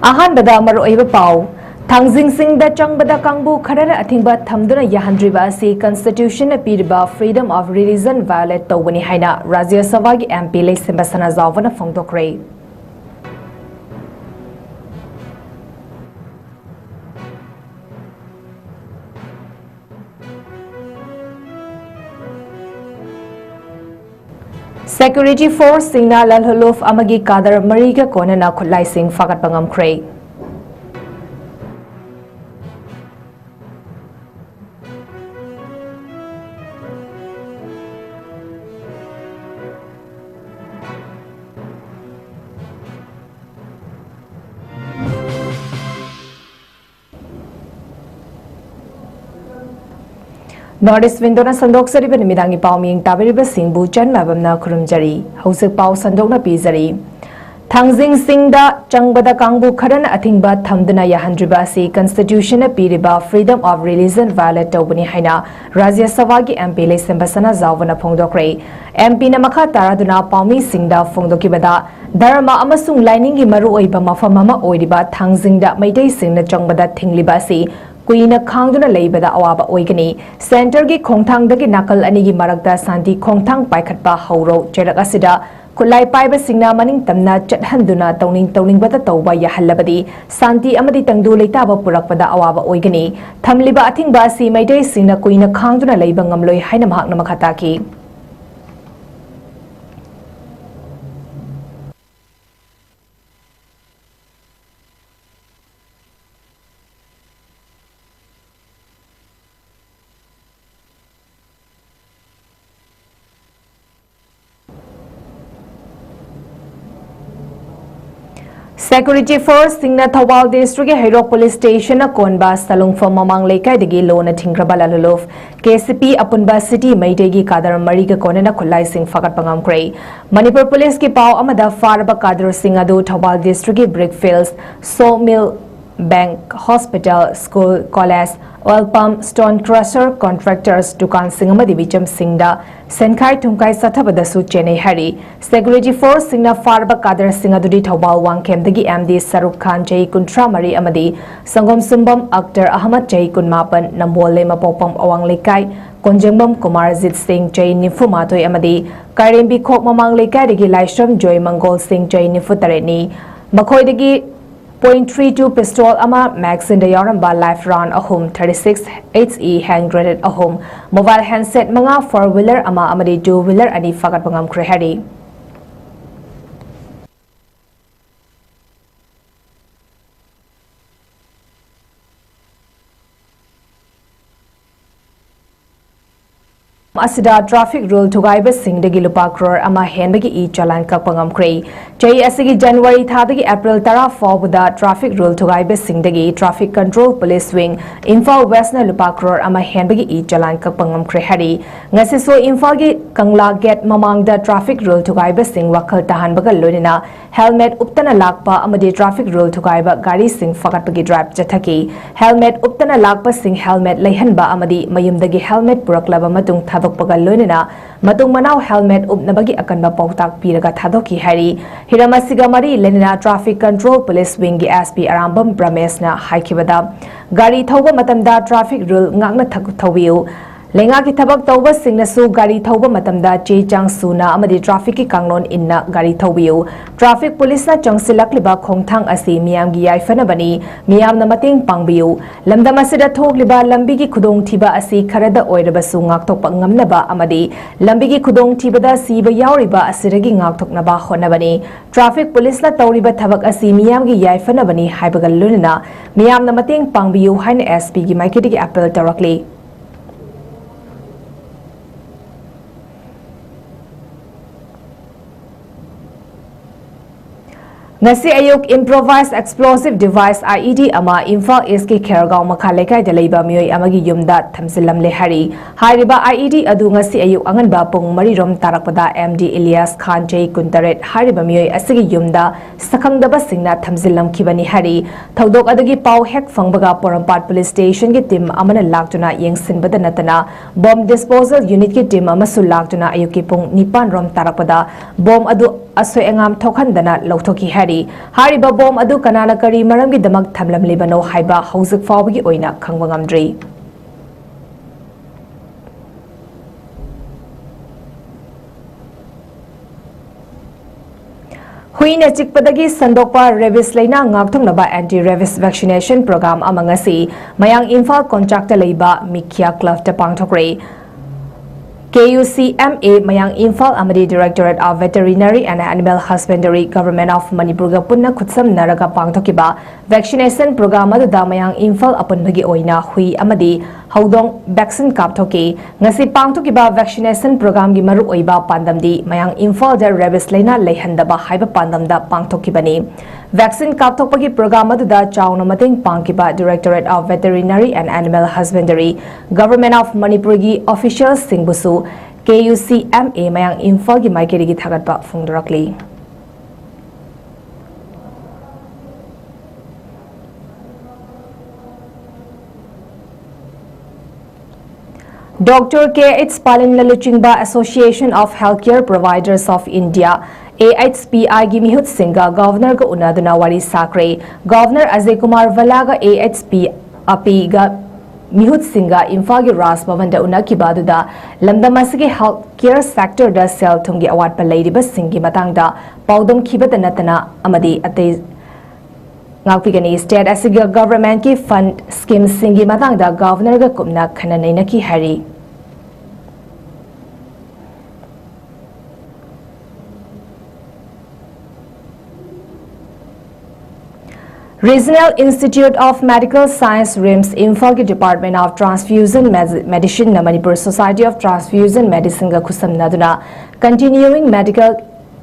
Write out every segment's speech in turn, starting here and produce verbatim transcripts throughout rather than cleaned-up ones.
ꯑꯍꯥꯟꯕꯗ ꯃꯔꯨꯑꯣꯏꯕ ꯄꯥꯎ꯫ ꯊꯥꯡꯖꯤꯡꯁꯤꯡꯗ ꯆꯪꯕꯗ ꯀꯥꯡꯕꯨ ꯈꯔꯅ ꯑꯊꯤꯡꯕ ꯊꯝꯗꯨꯅ ꯌꯥꯍꯟꯗ꯭ꯔꯤꯕ ꯑꯁꯤ Constitution ꯅ ꯄꯤꯔꯤꯕ freedom of religion violate ꯇꯧꯕꯅꯤ ꯍꯥꯏꯅ ꯔꯥꯖ꯭ꯌ ꯁꯚꯥꯒꯤ M P ꯂꯩꯁꯦꯝꯕ ꯁꯅꯥꯖꯥꯎꯕꯅ ꯐꯣꯡꯗꯣꯛꯈ꯭ꯔꯦ꯫ Security force ꯁꯤꯡꯅ ꯂꯜꯍꯨꯂꯨꯐ ꯑꯃꯒꯤ ꯀꯥꯗꯔ ꯃꯔꯤꯒ ꯀꯣꯟꯅꯅ ꯈꯨꯠꯂꯥꯏꯁꯤꯡ ꯐꯥꯒꯠꯄ ꯉꯝꯈ꯭ꯔꯦ꯫ North East Window ꯅ ꯁꯟꯗꯣꯛꯆꯔꯤꯕ ꯅꯨꯃꯤꯗꯥꯡꯒꯤ ꯄꯥꯎ ꯃꯤꯌꯦꯡ ꯇꯥꯕꯤꯔꯤꯕꯁꯤꯡꯕꯨ ꯆꯟ ꯃꯥꯏꯕꯝꯅ ꯈꯨꯔꯨꯝꯖꯔꯤ꯫ ꯍꯧꯖꯤꯛ ꯄꯥꯎ ꯁꯟꯗꯣꯛꯅ ꯄꯤꯖꯔꯤ꯫ ꯊꯥꯡꯖꯤꯡꯁꯤꯡꯗ ꯆꯪꯕꯗ ꯀꯥꯡꯕꯨ ꯈꯔꯅ ꯑꯊꯤꯡꯕ ꯊꯝꯗꯨꯅ ꯌꯥꯍꯟꯗ꯭ꯔꯤꯕ ꯑꯁꯤ Constitution ꯅ ꯄꯤꯔꯤꯕ freedom of religion violate ꯇꯧꯕꯅꯤ ꯍꯥꯏꯅ ꯔꯥꯖ꯭ꯌ ꯁꯚꯥꯒꯤ M P ꯂꯩꯁꯦꯝꯕ ꯁꯅꯥꯖꯥꯎꯕꯅ ꯐꯣꯡꯗꯣꯛꯈ꯭ꯔꯦ꯫ M P ꯅ ꯃꯈꯥ ꯇꯥꯔꯗꯨꯅ ꯄꯥꯎꯃꯤꯁꯤꯡꯗ ꯐꯣꯡꯗꯣꯛꯈꯤꯕꯗ, ꯙꯔꯃ ꯑꯃꯁꯨꯡ ꯂꯥꯏꯅꯤꯡꯒꯤ ꯃꯔꯨꯑꯣꯏꯕ ꯃꯐꯝ ꯑꯃ ꯑꯣꯏꯔꯤꯕ ꯊꯥꯡꯖꯤꯡꯗ ꯃꯩꯇꯩꯁꯤꯡꯅ ꯆꯪꯕꯗ ꯊꯤꯡꯂꯤꯕ ꯑꯁꯤ ꯀꯨꯏꯅ ꯈꯥꯡꯗꯨꯅ ꯂꯩꯕꯗ ꯑꯋꯥꯕ ꯑꯣꯏꯒꯅꯤ꯫ Centre ꯒꯤ ꯈꯣꯡꯊꯥꯡꯗꯒꯤ ꯅꯥꯀꯜ ꯑꯅꯤꯒꯤ ꯃꯔꯛꯇ ꯁꯥꯟꯇꯤ ꯈꯣꯡꯊꯥꯡ ꯄꯥꯏꯈꯠꯄ ꯍꯧꯔꯣ꯫ ꯆꯩꯔꯛ ꯑꯁꯤꯗ ꯈꯨꯠꯂꯥꯏ ꯄꯥꯏꯕꯁꯤꯡꯅ ꯃꯅꯤꯡ ꯇꯝꯅ ꯆꯠꯍꯟꯗꯨꯅ ꯇꯧꯅꯤꯡ ꯇꯧꯅꯤꯡꯕꯇ ꯇꯧꯕ ꯌꯥꯍꯜꯂꯕꯗꯤ ꯁꯥꯟꯇꯤ ꯑꯃꯗꯤ ꯇꯪꯗꯨ ꯂꯩꯇꯥꯕ ꯄꯨꯔꯛꯄꯗ ꯑꯋꯥꯕ ꯑꯣꯏꯒꯅꯤ꯫ ꯊꯝꯂꯤꯕ ꯑꯊꯤꯡꯕ ꯑꯁꯤ ꯃꯩꯇꯩꯁꯤꯡꯅ ꯀꯨꯏꯅ ꯈꯥꯡꯗꯨꯅ ꯂꯩꯕ ꯉꯝꯂꯣꯏ ꯍꯥꯏꯅ ꯃꯍꯥꯛꯅ ꯃꯈꯥ ꯇꯥꯈꯤ꯫ Security force ꯁꯤꯡꯅ ꯊꯧꯕꯥꯜ district ꯀꯤ ꯍꯩꯔꯣꯛ police station ꯅ ꯀꯣꯟꯕ ꯁꯂꯨꯡꯐꯝ ꯃꯃꯥꯡ ꯂꯩꯀꯥꯏꯗꯒꯤ ꯂꯣꯟꯅ ꯊꯤꯡꯈ꯭ꯔꯕ ꯂꯥꯂꯨꯂꯨꯐ K C P ꯑꯄꯨꯟꯕ city ꯃꯩꯇꯩꯒꯤ ꯀꯥꯗꯔ ꯃꯔꯤꯒ ꯀꯣꯟꯅꯅ ꯈꯨꯠꯂꯥꯏꯁꯤꯡ ꯐꯥꯒꯠꯄ ꯉꯝꯈ꯭ꯔꯦ꯫ ꯃꯅꯤꯄꯨꯔ police ꯀꯤ ꯄꯥꯎ ꯑꯃꯗ ꯐꯥꯔꯕ ꯀꯥꯗꯔꯁꯤꯡ ꯑꯗꯨ ꯊꯧꯕꯥꯜ district ꯀꯤ Brickfields sawmill bank, hospital, school, college, oil pump, stone crusher, contractors, ꯗꯨꯀꯥꯟꯁꯤꯡ ꯑꯃꯗꯤ ꯃꯤꯆꯝꯁꯤꯡꯗ ꯁꯦꯟꯈꯥꯏ ꯊꯨꯝꯈꯥꯏ ꯆꯠꯊꯕꯗꯁꯨ ꯆꯦꯟꯅꯩ ꯍꯥꯏꯔꯤ꯫ Security force ꯁꯤꯡꯅ ꯐꯥꯔꯕ ꯀꯥꯗꯔꯁꯤꯡ ꯑꯗꯨꯗꯤ ꯊꯧꯕꯥꯜ ꯋꯥꯡꯈꯦꯝꯗꯒꯤ M D ꯁꯔꯨꯛ ꯈꯥꯟ, ꯆꯍꯤ ꯀꯨꯟꯊ꯭ꯔꯥ ꯃꯔꯤ, ꯑꯃꯗꯤ ꯁꯪꯒꯣꯝ ꯁꯨꯝꯕꯝ ꯑꯛꯇꯔ ꯑꯍꯃꯗ, ꯆꯍꯤ ꯀꯨꯟꯃꯥꯄꯟ, ꯅꯝꯕꯣꯜ ꯂꯩꯃꯄꯣꯛꯄꯝ ꯑꯋꯥꯡ ꯂꯩꯀꯥꯏ, ꯀꯣꯟꯖꯦꯡꯕꯝ ꯀꯨꯃꯥꯔꯖꯤꯠ ꯁꯤꯡ, ꯆꯍꯤ ꯅꯤꯐꯨ ꯃꯥꯊꯣꯏ, ꯑꯃꯗꯤ ꯀꯥꯏꯔꯦꯝꯕꯤꯈꯣꯛ ꯃꯃꯥꯡ ꯂꯩꯀꯥꯏꯗꯒꯤ ꯂꯥꯏꯁ꯭ꯔꯝ ꯖꯣꯏ ꯃꯪꯒꯣꯜ ꯁꯤꯡ, ꯆꯍꯤ ꯅꯤꯐꯨ ꯇꯔꯦꯠꯅꯤ꯫ ꯃꯈꯣꯏꯗꯒꯤ point three two pistol ꯑꯃ, magazine ꯗ ꯌꯥꯎꯔꯝꯕ live round ꯑꯍꯨꯝ, thirty six H E hand grenade ꯑꯍꯨꯝ, mobile handset ꯃꯉꯥ, four wheeler ꯑꯃ ꯑꯃꯗꯤ two wheeler ꯑꯅꯤ ꯐꯥꯒꯠꯄ ꯉꯝꯈ꯭ꯔꯦ ꯍꯥꯏꯔꯤ꯫ ꯑꯁꯤꯗ traffic rule ꯊꯨꯒꯥꯏꯕꯁꯤꯡꯗꯒꯤ ꯂꯨꯄꯥ ꯀ꯭ꯔꯣꯔ ꯑꯃ ꯍꯦꯟꯕꯒꯤ e-challan ꯀꯛꯄ ꯉꯝꯈ꯭ꯔꯦ꯫ ꯆꯍꯤ ꯑꯁꯤꯒꯤ January ꯊꯥꯗꯒꯤ April ꯇꯔꯥ ꯐꯥꯎꯕꯗ traffic rule ꯊꯨꯒꯥꯏꯕꯁꯤꯡꯗꯒꯤ Traffic Control Police Wing, Imphal West ꯅ ꯂꯨꯄꯥ ꯀ꯭ꯔꯣꯔ ꯑꯃ ꯍꯦꯟꯕꯒꯤ e-challan ꯀꯛꯄ ꯉꯝꯈ꯭ꯔꯦ ꯍꯥꯏꯔꯤ꯫ ꯉꯁꯤꯁꯨ ꯏꯝꯐꯥꯜꯒꯤ ꯀꯪꯂꯥ gate ꯃꯃꯥꯡꯗ traffic rule ꯊꯨꯒꯥꯏꯕꯁꯤꯡ ꯋꯥꯈꯜ ꯇꯥꯍꯟꯕꯒ ꯂꯣꯏꯅꯅ helmet ꯎꯞꯇꯅ ꯂꯥꯛꯄ ꯑꯃꯗꯤ traffic rule ꯊꯨꯒꯥꯏꯕ ꯒꯥꯔꯤꯁꯤꯡ ꯐꯥꯒꯠꯄꯒꯤ drive ꯆꯠꯊꯈꯤ꯫ Helmet ꯎꯞꯇꯅ ꯂꯥꯛꯄꯁꯤꯡ helmet ꯂꯩꯍꯟꯕ ꯑꯃꯗꯤ ꯃꯌꯨꯝꯗꯒꯤ helmet ꯄꯨꯔꯛꯂꯕ ꯃꯇꯨꯡ ꯊꯥꯗꯣꯛꯄꯒ ꯂꯣꯏꯅꯅ ꯃꯇꯨꯡ ꯃꯅꯥꯎ helmet ꯎꯞꯅꯕꯒꯤ ꯑꯀꯟꯕ ꯄꯥꯎꯇꯥꯛ ꯄꯤꯔꯒ ꯊꯥꯗꯣꯛꯈꯤ ꯍꯥꯏꯔꯤ꯫ ꯍꯤꯔꯝ ꯑꯁꯤꯒ ꯃꯔꯤ ꯂꯩꯅꯅ Traffic Control Police Wing ꯒꯤ S P ꯑꯔꯥꯝꯕꯝ ꯔꯃꯦꯁꯅ ꯍꯥꯏꯈꯤꯕꯗ, ꯒꯥꯔꯤ ꯊꯧꯕ ꯃꯇꯝꯗ traffic rule ꯉꯥꯛꯅ ꯊ-, ꯊꯧꯕꯤꯌꯨ꯫ ꯂꯩꯉꯥꯛꯀꯤ ꯊꯕꯛ ꯇꯧꯕꯁꯤꯡꯅꯁꯨ ꯒꯥꯔꯤ ꯊꯧꯕ ꯃꯇꯝꯗ ꯆꯦ ꯆꯥꯡ ꯁꯨꯅ ꯑꯃꯗꯤ traffic ꯀꯤ ꯀꯥꯡꯂꯣꯟ ꯏꯟꯅ ꯒꯥꯔꯤ ꯊꯧꯕꯤꯌꯨ꯫ Traffic police ꯅ ꯆꯪꯁꯤꯜꯂꯛꯂꯤꯕ ꯈꯣꯡꯊꯥꯡ ꯑꯁꯤ ꯃꯤꯌꯥꯝꯒꯤ ꯌꯥꯏꯐꯅꯕꯅꯤ, ꯃꯤꯌꯥꯝꯅ ꯃꯇꯦꯡ ꯄꯥꯡꯕꯤꯌꯨ꯫ ꯂꯝꯗꯝ ꯑꯁꯤꯗ ꯊꯣꯛꯂꯤꯕ ꯂꯝꯕꯤꯒꯤ ꯈꯨꯗꯣꯡꯊꯤꯕ ꯑꯁꯤ ꯈꯔꯗ ꯑꯣꯏꯔꯕꯁꯨ ꯉꯥꯛꯊꯣꯛꯄ ꯉꯝꯅꯕ ꯑꯃꯗꯤ ꯂꯝꯕꯤꯒꯤ ꯈꯨꯗꯣꯡꯊꯤꯕꯗ ꯁꯤꯕ ꯌꯥꯎꯔꯤꯕ ꯑꯁꯤꯗꯒꯤ ꯉꯥꯛꯊꯣꯛꯅꯕ ꯍꯣꯠꯅꯕꯅꯤ꯫ Traffic police ꯅ ꯇꯧꯔꯤꯕ ꯊꯕꯛ ꯑꯁꯤ ꯃꯤꯌꯥꯝꯒꯤ ꯌꯥꯏꯐꯅꯕꯅꯤ ꯍꯥꯏꯕꯒ ꯂꯣꯏꯅꯅ ꯃꯤꯌꯥꯝꯅ ꯃꯇꯦꯡ ꯄꯥꯡꯕꯤꯌꯨ ꯍꯥꯏꯅ S P ꯒꯤ ꯃꯥꯏꯀꯩꯗꯒꯤ appeal ꯇꯧꯔꯛꯂꯤ꯫ ꯉꯁꯤ ꯑꯌꯨꯛ improvised explosive device, IED, ꯑꯃ ꯏꯝꯐꯥꯜ ꯏꯁꯀꯤ ꯈꯦꯔꯒꯥꯎ ꯃꯈꯥ ꯂꯩꯀꯥꯏꯗ ꯂꯩꯕ ꯃꯤꯑꯣꯏ ꯑꯃꯒꯤ ꯌꯨꯝꯗ ꯊꯝꯖꯤꯜꯂꯝꯂꯦ ꯍꯥꯏꯔꯤ꯫ ꯍꯥꯏꯔꯤꯕ IED ꯑꯗꯨ ꯉꯁꯤ ꯑꯌꯨꯛ ꯑꯉꯟꯕ ꯄꯨꯡ ꯃꯔꯤ ꯔꯣꯝ ꯇꯥꯔꯛꯄꯗ MD ꯏꯂꯤꯌꯥꯁ ꯈꯥꯟ, ꯆꯍꯤ ꯀꯨꯟꯇꯔꯦꯠ, ꯍꯥꯏꯔꯤꯕ ꯃꯤꯑꯣꯏ ꯑꯁꯤꯒꯤ ꯌꯨꯝꯗ ꯁꯛꯈꯪꯗꯕꯁꯤꯡꯅ ꯊꯝꯖꯤꯜꯂꯝꯈꯤꯕꯅꯤ ꯍꯥꯏꯔꯤ꯫ ꯊꯧꯗꯣꯛ ꯑꯗꯨꯒꯤ ꯄꯥꯎ ꯍꯦꯛ ꯐꯪꯕꯒ ꯄꯣꯔꯣꯝꯄꯥꯠ ꯄꯨꯂꯤꯁ ꯁ꯭ꯇꯦꯁꯟꯒꯤ ꯇꯤꯝ ꯑꯃꯅ ꯂꯥꯛꯇꯨꯅ ꯌꯦꯡꯁꯤꯟꯕꯗ ꯅꯠꯇꯅ bomb disposal unitꯀꯤ ꯇꯤꯝ ꯑꯃꯁꯨ ꯂꯥꯛꯇꯨꯅ ꯑꯌꯨꯛꯀꯤ ꯄꯨꯡ ꯅꯤꯄꯥꯟ ꯔꯣꯝ ꯇꯥꯔꯛꯄꯗ bomb ꯑꯗꯨ ꯑꯁꯣꯏ ꯑꯉꯥꯝ ꯊꯣꯛꯍꯟꯗꯅ ꯂꯧꯊꯣꯛꯈꯤ ꯍꯥꯏꯔꯤ꯫ ꯍꯥꯏꯔꯤꯕ bomb ꯑꯗꯨ ꯀꯅꯥꯅ ꯀꯔꯤ ꯃꯔꯝꯒꯤꯗꯃꯛ ꯊꯝꯂꯝꯂꯤꯕꯅꯣ ꯍꯥꯏꯕ ꯍꯧꯖꯤꯛ ꯐꯥꯎꯕꯒꯤ ꯑꯣꯏꯅ ꯈꯪꯕ ꯉꯝꯗ꯭ꯔꯤ꯫ ꯍꯨꯏꯅ ꯆꯤꯛꯄꯗꯒꯤ ꯁꯟꯗꯣꯛꯄ rabies ꯂꯩꯅꯥ ꯉꯥꯛꯊꯣꯛꯅꯕ anti rabies vaccination program ꯑꯃ ꯉꯁꯤ ꯃꯌꯥꯡ ꯏꯝꯐꯥꯜ ꯀꯣꯟꯆꯥꯛꯇ ꯂꯩꯕ ꯃꯤꯈ꯭ꯌꯥ clubꯇ ꯄꯥꯡꯊꯣꯛꯈ꯭ꯔꯦ꯫ KUCMA ꯃꯌꯥꯡ ꯏꯝꯐꯥꯜ ꯑꯃꯗꯤ Directorate of Veterinary and Animal Husbandry, Government of ꯃꯅꯤꯄꯨꯔꯒ ꯄꯨꯟꯅ ꯈꯨꯠꯁꯝꯅꯔꯒ ꯄꯥꯡꯊꯣꯛꯈꯤꯕ vaccination program ꯑꯗꯨꯗ ꯃꯌꯥꯡ ꯏꯝꯐꯥꯜ ꯑꯄꯨꯟꯕꯒꯤ ꯑꯣꯏꯅ ꯍꯨꯏ ꯑꯃꯗꯤ ꯍꯧꯗꯣꯡ vaccine ꯀꯥꯞꯊꯣꯛꯈꯤ꯫ ꯉꯁꯤ ꯄꯥꯡꯊꯣꯛꯈꯤꯕ vaccination programꯒꯤ ꯃꯔꯨꯑꯣꯏꯕ ꯄꯥꯟꯗꯝꯗꯤ ꯃꯌꯥꯡ ꯏꯝꯐꯥꯜꯗ rabies ꯂꯩꯅꯥ ꯂꯩꯍꯟꯗꯕ ꯍꯥꯏꯕ ꯄꯥꯟꯗꯝꯗ ꯄꯥꯡꯊꯣꯛꯈꯤꯕꯅꯤ꯫ Vaccine ꯀꯥꯞꯊꯣꯛꯄꯒꯤ program ꯑꯗꯨꯗ ꯆꯥꯎꯅ ꯃꯇꯦꯡ ꯄꯥꯡꯈꯤꯕ Directorate of Veterinary and Animal Husbandry, Government of ꯃꯅꯤꯄꯨꯔꯒꯤ officialꯁꯤꯡꯕꯨꯁꯨ KUCMA ꯃꯌꯥꯡ ꯏꯝꯐꯥꯜꯒꯤ ꯃꯥꯏꯀꯩꯗꯒꯤ ꯊꯥꯒꯠꯄ ꯐꯣꯡꯗꯣꯔꯛꯂꯤ꯫ Doctor K H ꯄꯥꯂꯤꯟꯅ ꯂꯨꯆꯤꯡꯕ Association of Healthcare Providers of India, AHPIꯒꯤ ꯃꯤꯍꯨꯠꯁꯤꯡꯒ Governorꯒ ꯎꯅꯗꯨꯅ ꯋꯥꯔꯤ ꯁꯥꯈ꯭ꯔꯦ꯫ Governor ꯑꯖꯌ ꯀꯨꯃꯥꯔ ꯚꯜꯂꯥꯒ AHPIꯒ ꯃꯤꯍꯨꯠꯁꯤꯡꯒ ꯏꯝꯐꯥꯜꯒꯤ ꯔꯥꯖ ꯚꯕꯟꯗ ꯎꯅꯈꯤꯕ ꯑꯗꯨꯗ ꯂꯝꯗꯝ ꯑꯁꯤꯒꯤ health care sectorꯗ ꯁꯦꯜ ꯊꯨꯝꯒꯤ ꯑꯋꯥꯠꯄ ꯂꯩꯔꯤꯕꯁꯤꯡꯒꯤ ꯃꯇꯥꯡꯗ ꯄꯥꯎꯗꯝꯈꯤꯕꯇ ꯅꯠꯇꯅ ꯑꯃꯗꯤ ꯑꯇꯩ ꯉꯥꯛꯄꯤꯒꯅꯤ꯫ State ꯑꯁꯤꯒꯤ governmentꯀꯤ fund schemeꯁꯤꯡꯒꯤ ꯃꯇꯥꯡꯗ Governorꯒ ꯀꯨꯞꯅ ꯈꯟꯅ ꯅꯩꯅꯈꯤ ꯍꯥꯏꯔꯤ꯫ Regional Institute of Medical Science, RIMS, ꯏꯝꯐꯥꯜꯒꯤ Department of Transfusion Medicineꯅ Manipur Society of Transfusion Medicineꯒ ꯈꯨꯠꯁꯝꯅꯗꯨꯅ Continuing Medical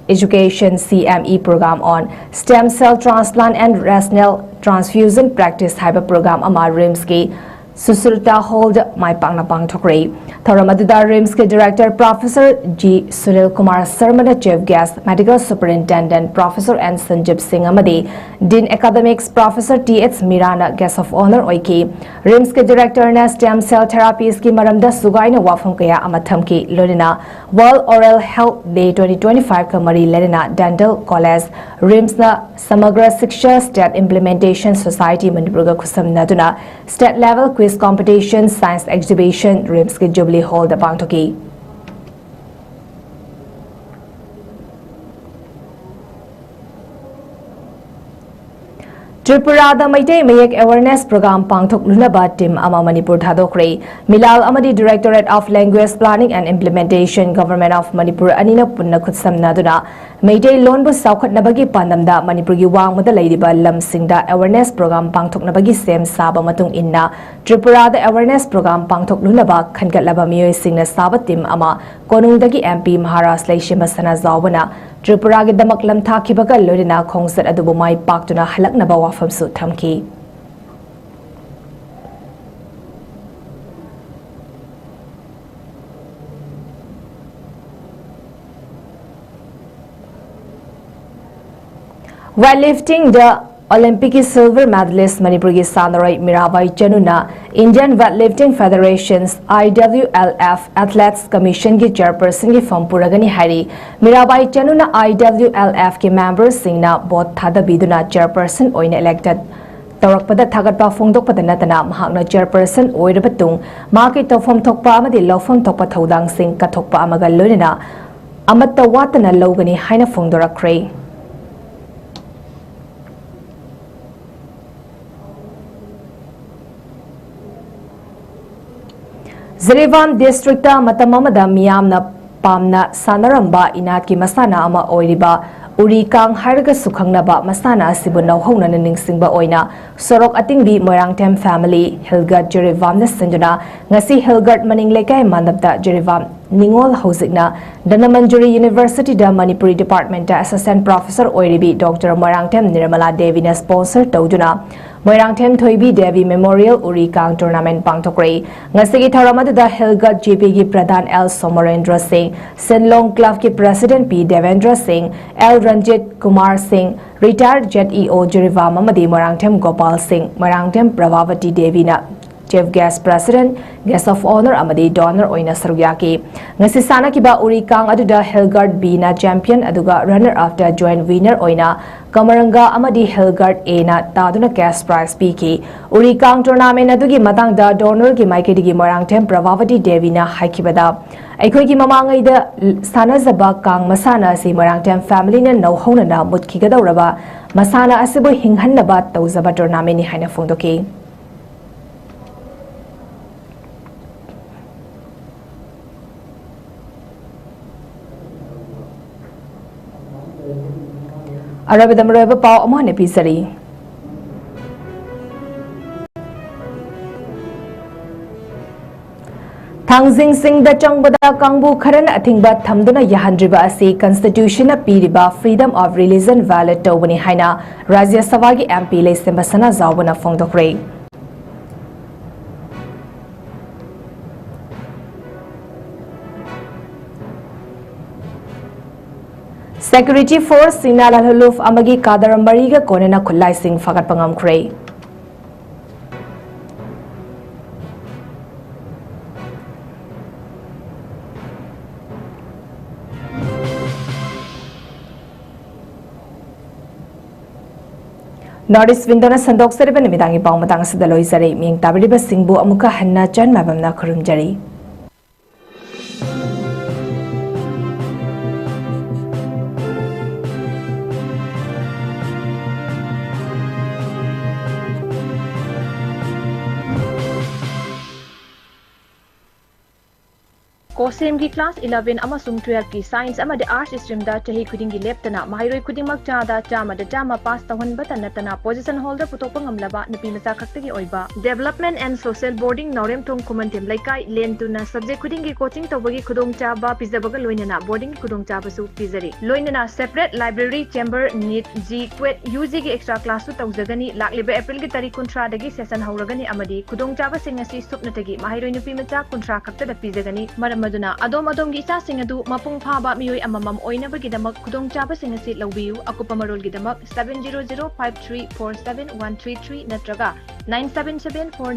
Education C M E Program on Stem Cell Transplant and Renal Transfusion Practice ꯍꯥꯏꯕ program ꯑꯃ RIMSꯀꯤ Sushrita Hallꯗ ꯃꯥꯏ ꯄꯥꯛꯅ ꯄꯥꯡꯊꯣꯛꯈ꯭ꯔꯦ꯫ ꯊꯧꯔꯝ ꯑꯗꯨꯗ RIMSꯀꯤ Director Professor G Sunil Kumar Sharmaꯅ Chief Guest, Medical Superintendent Professor N Sanjeev Singh ꯑꯃꯗꯤ Dean Academics Professor T H Meeraꯅ Guest of Honour ꯑꯣꯏꯈꯤ꯫ RIMSꯀꯤ Directorꯅ Stem Cell Therapiesꯀꯤ ꯃꯔꯝꯗ ꯁꯨꯒꯥꯏꯅ ꯋꯥꯐꯝ ꯀꯌꯥ ꯑꯃ ꯊꯝꯈꯤ, ꯂꯣꯏꯅꯅ World Oral Health Day twenty twenty-fiveꯀ ꯃꯔꯤ ꯂꯩꯅꯅ Dental College, RIMSꯅ Samagra Shiksha State Implementation Society Manipurꯒ ꯈꯨꯠꯁꯝꯅꯗꯨꯅ State Level Quiz Competition, Science Exhibition RIMSꯀꯤ Jubilee Hallꯗ ꯄꯥꯡꯊꯣꯛꯈꯤ꯫ ꯇ꯭ꯔꯤꯄꯨꯔꯥꯗ ꯃꯩꯇꯩ ꯃꯌꯦꯛ awareness program ꯄꯥꯡꯊꯣꯛꯂꯨꯅꯕ team ꯑꯃ ꯃꯅꯤꯄꯨꯔ ꯊꯥꯗꯣꯛꯈ꯭ꯔꯦ꯫ ꯃꯤꯂꯥꯜ ꯑꯃꯗꯤ Directorate of Language Planning and Implementation, Government of Manipur ꯑꯅꯤꯅ ꯄꯨꯟꯅ ꯈꯨꯠꯁꯝꯅꯗꯨꯅ ꯃꯩꯇꯩꯂꯣꯟꯕꯨ ꯆꯥꯎꯈꯠꯅꯕꯒꯤ ꯄꯥꯟꯗꯝꯗ ꯃꯅꯤꯄꯨꯔꯒꯤ ꯋꯥꯡꯃꯗ ꯂꯩꯔꯤꯕ ꯂꯝꯁꯤꯡꯗ awareness program ꯄꯥꯡꯊꯣꯛꯅꯕꯒꯤ ꯁꯦꯝ ꯁꯥꯕ ꯃꯇꯨꯡ ꯏꯟꯅ ꯇ꯭ꯔꯤꯄꯨꯔꯥꯗ awareness program ꯄꯥꯡꯊꯣꯛꯂꯨꯅꯕ ꯈꯟꯒꯠꯂꯕ ꯃꯤꯑꯣꯏꯁꯤꯡꯅ ꯁꯥꯕ team ꯑꯃ ꯀꯣꯅꯨꯡꯗꯒꯤ M P ꯃꯍꯥꯔꯥꯖ ꯂꯩꯁꯦꯝꯕ ꯁꯅꯥꯖꯥꯎꯕꯅ ꯇ꯭ꯔꯤꯄꯨꯔꯥꯒꯤꯗꯃꯛ ꯂꯝꯊꯥꯈꯤꯕꯒ ꯂꯣꯏꯅꯅ ꯈꯣꯡꯆꯠ ꯑꯗꯨꯕꯨ ꯃꯥꯏ ꯄꯥꯛꯇꯨꯅ ꯍꯜꯂꯛꯅꯕ ꯋꯥꯐꯝꯁꯨ ꯊꯝꯈꯤ꯫ Weightliftingꯗ Olympicꯀꯤ silver medalist ꯃꯅꯤꯄꯨꯔꯒꯤ ꯁꯥꯟꯅꯔꯣꯏ Mirabai ꯆꯅꯨꯅ Indian Weightlifting Federation's, I W L F, Athletes Commissionꯒꯤ chairpersonꯒꯤ ꯐꯝ ꯄꯨꯔꯒꯅꯤ ꯍꯥꯏꯔꯤ꯫ Mirabai ꯆꯅꯨꯅ I W L Fꯀꯤ memberꯁꯤꯡꯅ vote ꯊꯥꯗꯕꯤꯗꯨꯅ chairperson ꯑꯣꯏꯅ elected ꯇꯧꯔꯛꯄꯗ ꯊꯥꯒꯠꯄ ꯐꯣꯡꯗꯣꯛꯄꯗ ꯅꯠꯇꯅ ꯃꯍꯥꯛꯅ chairperson ꯑꯣꯏꯔꯕ ꯇꯨꯡ ꯃꯍꯥꯛꯀꯤ ꯇꯧꯐꯝ ꯊꯣꯛꯄ ꯑꯃꯗꯤ ꯂꯧꯐꯝ ꯊꯣꯛꯄ ꯊꯧꯗꯥꯡꯁꯤꯡ ꯀꯠꯊꯣꯛꯄ ꯑꯃꯒ ꯂꯣꯏꯅꯅ ꯑꯃꯠꯇ ꯋꯥꯠꯇꯅ ꯂꯧꯒꯅꯤ ꯍꯥꯏꯅ ꯐꯣꯡꯗꯣꯔꯛꯈ꯭ꯔꯦ꯫ ꯖꯤꯔꯤꯕꯥꯝ districtꯇ ꯃꯇꯝ ꯑꯃꯗ ꯃꯤꯌꯥꯝꯅ ꯄꯥꯝꯅ ꯁꯥꯟꯅꯔꯝꯕ ꯏꯅꯥꯠꯀꯤ ꯃꯁꯥꯟꯅ ꯑꯃ ꯑꯣꯏꯔꯤꯕ ꯎꯔꯤ ꯀꯥꯡ ꯍꯥꯏꯔꯒꯁꯨ ꯈꯪꯅꯕ ꯃꯁꯥꯟꯅ ꯑꯁꯤꯕꯨ ꯅꯧꯍꯧꯅꯅ ꯅꯤꯡꯁꯤꯡꯕ ꯑꯣꯏꯅ ꯁꯣꯔꯣꯛ ꯑꯇꯤꯡꯕꯤ ꯃꯣꯏꯔꯥꯡꯊꯦꯝ family, ꯍꯤꯜꯒꯠ ꯖꯤꯔꯤꯕꯥꯝꯅ ꯁꯤꯟꯗꯨꯅ ꯉꯁꯤ ꯍꯤꯜꯒꯠ ꯃꯅꯤꯡ ꯂꯩꯀꯥꯏ ꯃꯥꯟꯗꯞꯇ ꯖꯤꯔꯤꯕꯥꯝ ꯅꯤꯉꯣꯜ ꯍꯧꯖꯤꯛꯅ ꯙꯅꯃꯟꯖꯨꯔꯤ ꯌꯨꯅꯤꯚꯔꯁꯤꯇꯤꯗ ꯃꯅꯤꯄꯨꯔꯤ ꯗꯤꯄꯥꯔꯠꯃꯦꯟꯇ ꯑꯦꯁꯤꯁꯇꯦꯟꯠ ꯄ꯭ꯔꯣꯐꯦꯁꯔ ꯑꯣꯏꯔꯤꯕꯤ ꯗꯣꯛꯇꯔ ꯃꯣꯏꯔꯥꯡꯊꯦꯝ ꯅꯤꯔꯃꯂꯥ ꯗꯦꯕꯤꯅ ꯁ꯭ꯄꯣꯟꯁꯔ ꯇꯧꯗꯨꯅ ꯃꯣꯏꯔꯥꯡꯊꯦꯝ ꯊꯣꯏꯕꯤ ꯗꯦꯕꯤ ꯃꯦꯃꯣꯔꯤꯌꯦꯜ ꯎꯔꯤ ꯀꯥꯡ ꯇꯣꯔꯅꯥꯃꯦꯟꯠ ꯄꯥꯡꯊꯣꯛꯈ꯭ꯔꯦ꯫ ꯉꯁꯤꯒꯤ ꯊꯧꯔꯝ ꯑꯗꯨꯗ ꯍꯤꯜ ꯒꯥꯔꯗ ꯖꯦ ꯄꯤꯒꯤ ꯄ꯭ꯔꯙꯥꯟ ꯑꯦꯜ ꯁꯣꯃꯣꯔꯦꯟꯗ꯭ꯔ ꯁꯤꯡ, ꯁꯤꯟꯂꯣꯡ ꯀ꯭ꯂꯕꯀꯤ ꯄ꯭ꯔꯦꯁꯤꯗꯦꯟꯠ ꯄꯤ ꯗꯦꯕꯦꯟꯗ꯭ꯔ ꯁꯤꯡ, ꯑꯦꯜ ꯔꯟꯖꯤꯠ ꯀꯨꯃꯥꯔ ꯁꯤꯡ, ꯔꯤꯇꯥꯌꯔꯗ ꯖꯦꯠ ꯏ ꯑꯣ ꯖꯤꯔꯤꯕꯥꯝ ꯑꯃꯗꯤ ꯃꯣꯏꯔꯥꯡꯊꯦꯝ ꯒꯣꯄꯥꯜ ꯁꯤꯡ, ꯃꯣꯏꯔꯥꯡꯊꯦꯝ ꯄ꯭ꯔꯚꯥꯕꯇꯤ ꯗꯦꯕꯤꯅ chief guest, president, guest of honour ꯑꯃꯗꯤ ꯗꯣꯅꯔ ꯑꯣꯏꯅ ꯁꯔꯨꯛ ꯌꯥꯈꯤ꯫ ꯉꯁꯤ ꯁꯥꯟꯅꯈꯤꯕ ꯎꯔꯤ ꯀꯥꯡ ꯑꯗꯨꯗ ꯍꯤꯜ ꯒꯥꯔꯗ ꯕꯤꯅ ꯆꯦꯝꯄꯤꯌꯟ ꯑꯗꯨꯒ ꯔꯟꯅꯔ ꯑꯞꯇ ꯖꯣꯏꯟꯠ ꯋꯤꯟꯅꯔ ꯑꯣꯏꯅ ꯀꯃꯔꯪꯒ ꯑꯃꯗꯤ ꯍꯤꯜ ꯒꯥꯔꯗ ꯑꯦꯅ ꯇꯥꯗꯨꯅ ꯀꯦꯁ ꯄ꯭ꯔꯥꯏꯖ ꯄꯤꯈꯤ꯫ ꯎꯔꯤ ꯀꯥꯡ ꯇꯣꯔꯅꯥꯃꯦꯟꯠ ꯑꯗꯨꯒꯤ ꯃꯇꯥꯡꯗ ꯗꯣꯅꯔꯒꯤ ꯃꯥꯏꯀꯩꯗꯒꯤ ꯃꯣꯏꯔꯥꯡꯊꯦꯝ ꯄ꯭ꯔꯚꯥꯕꯇꯤ ꯗꯦꯕꯤꯅ ꯍꯥꯏꯈꯤꯕꯗ, ꯑꯩꯈꯣꯏꯒꯤ ꯃꯃꯥꯡꯉꯩꯗ ꯁꯥꯟꯅꯖꯕ ꯀꯥꯡ ꯃꯁꯥꯟꯅ ꯑꯁꯤ ꯃꯣꯏꯔꯥꯡꯊꯦꯝ ꯐꯦꯃꯤꯂꯤꯅ ꯅꯧꯍꯧꯅꯅ ꯃꯨꯠꯈꯤꯒꯗꯧꯔꯕ ꯃꯁꯥꯟꯅ ꯑꯁꯤꯕꯨ ꯍꯤꯡꯍꯟꯅꯕ ꯇꯧꯖꯕ ꯇꯣꯔꯅꯥꯃꯦꯟꯠꯅꯤ ꯍꯥꯏꯅ ꯐꯣꯡꯗꯣꯛꯈꯤ꯫ ꯑꯔꯣꯏꯕꯗ ꯃꯔꯨꯑꯣꯏꯕ ꯄꯥꯎ ꯑꯃꯨꯛ ꯍꯟꯅ ꯄꯤꯖꯔꯤ꯫ ꯊꯥꯡꯖꯤꯡꯁꯤꯡꯗ ꯆꯪꯕꯗ ꯀꯥꯡꯕꯨ ꯈꯔꯅ ꯑꯊꯤꯡꯕ ꯊꯝꯗꯨꯅ ꯌꯥꯍꯟꯗ꯭ꯔꯤꯕ ꯑꯁꯤ ꯀꯟꯁꯇꯤꯇ꯭ꯌꯨꯁꯟꯅ ꯄꯤꯔꯤꯕ Freedom of Religion violate ꯇꯧꯕꯅꯤ ꯍꯥꯏꯅ ꯔꯥꯖ꯭ꯌ ꯁꯚꯥꯒꯤ ꯑꯦꯝ ꯄꯤ ꯂꯩꯁꯦꯝꯕ ꯁꯅꯥꯖꯥꯎꯕꯅ ꯐꯣꯡꯗꯣꯛꯈ꯭ꯔꯦ꯫ ꯁꯦꯀ꯭ꯌꯨꯔꯤꯇꯤ ꯐꯣꯔꯁꯁꯤꯡꯅ ꯂꯥꯜꯍꯧꯂꯨꯞ ꯑꯃꯒꯤ ꯀꯥꯗꯔ ꯃꯔꯤꯒ ꯀꯣꯟꯅꯅ ꯈꯨꯠꯂꯥꯏꯁꯤꯡ ꯐꯥꯒꯠꯄ ꯉꯝꯈ꯭ꯔꯦ꯫ North East Window ꯅ ꯁꯟꯗꯣꯛꯆꯔꯤꯕ ꯅꯨꯃꯤꯗꯥꯡꯒꯤ ꯄꯥꯎ ꯃꯇꯥꯡ ꯑꯁꯤꯗ ꯂꯣꯏꯖꯔꯦ꯫ ꯃꯤꯠꯌꯦꯡ ꯇꯥꯕꯤꯔꯤꯕꯁꯤꯡꯕꯨ ꯑꯃꯨꯛꯀ ꯍꯟꯅ ꯆꯟ ꯃꯥꯏꯕꯝꯅ ꯈꯨꯔꯨꯝꯖꯔꯤ꯫ ꯁꯦꯝꯒꯤ class eleven ꯑꯃꯁꯨꯡ twelve ꯀꯤ science ꯑꯃꯗꯤ arts stream ꯗ ꯆꯍꯤ ꯈꯨꯗꯤꯡꯒꯤ ꯂꯦꯞꯇꯅ ꯃꯍꯩꯔꯣꯏ ꯈꯨꯗꯤꯡꯃꯛ ꯆꯥꯗ ꯆꯥꯝꯃꯗ ꯆꯥꯝꯃ pass ꯇꯧꯍꯟꯕꯇ ꯅꯠꯇꯅ position holder ꯄꯨꯊꯣꯛꯄ ꯉꯝꯂꯕ ꯅꯨꯄꯤ ꯃꯆꯥ ꯈꯛꯇꯒꯤ ꯑꯣꯏꯕ development and social boarding ꯅꯥꯎꯔꯦꯝꯊꯣꯡ ꯈꯨꯃꯟꯊꯦꯝ ꯂꯩꯀꯥꯏ ꯂꯦꯟ ꯇꯨꯅ subject ꯈꯨꯗꯤꯡꯒꯤ coaching ꯇꯧꯕꯒꯤ ꯈꯨꯗꯣꯡꯆꯥꯕ ꯄꯤꯖꯕꯒ ꯂꯣꯏꯅꯅ boarding ꯒꯤ ꯈꯨꯗꯣꯡꯆꯥꯕꯁꯨ ꯄꯤꯖꯔꯤ꯫ ꯂꯣꯏꯅꯅ separate library, chamber, NEET, JEE, CUET, UG ꯒꯤ extra class ꯁꯨ ꯇꯧꯖꯒꯅꯤ꯫ ꯂꯥꯛꯂꯤꯕ April ꯒꯤ ꯇꯥꯔꯤꯛ ꯀꯨꯟꯊ꯭ꯔꯥꯗꯒꯤ session ꯍꯧꯔꯒꯅꯤ ꯑꯃꯗꯤ ꯈꯨꯗꯣꯡꯆꯥꯕꯁꯤꯡ ꯑꯁꯤ ꯁꯨꯞꯅꯇꯒꯤ ꯃꯍꯩꯔꯣꯏ ꯅꯨꯄꯤ ꯃꯆꯥ ꯀꯨꯟꯊ꯭ꯔꯥ ꯈꯛꯇꯗ ꯄꯤꯖꯒꯅꯤ꯫ ꯃꯔꯝ ꯑꯗꯨꯅ ꯑꯗꯣꯝ ꯑꯗꯣꯝꯒꯤ ꯏꯆꯥꯁꯤꯡ ꯑꯗꯨ ꯃꯄꯨꯡ ꯐꯥꯕ ꯃꯤꯑꯣꯏ ꯑꯃꯃꯝ ꯑꯣꯏꯅꯕꯒꯤꯗꯃꯛ ꯈꯨꯗꯣꯡꯆꯥꯕꯁꯤꯡ ꯑꯁꯤ ꯂꯧꯕꯤꯌꯨ꯫ ꯑꯀꯨꯞꯄ ꯃꯔꯣꯜꯒꯤꯗꯃꯛ seven zero zero five three four seven one three three ꯅꯠꯇ꯭ꯔꯒ nine seven seven four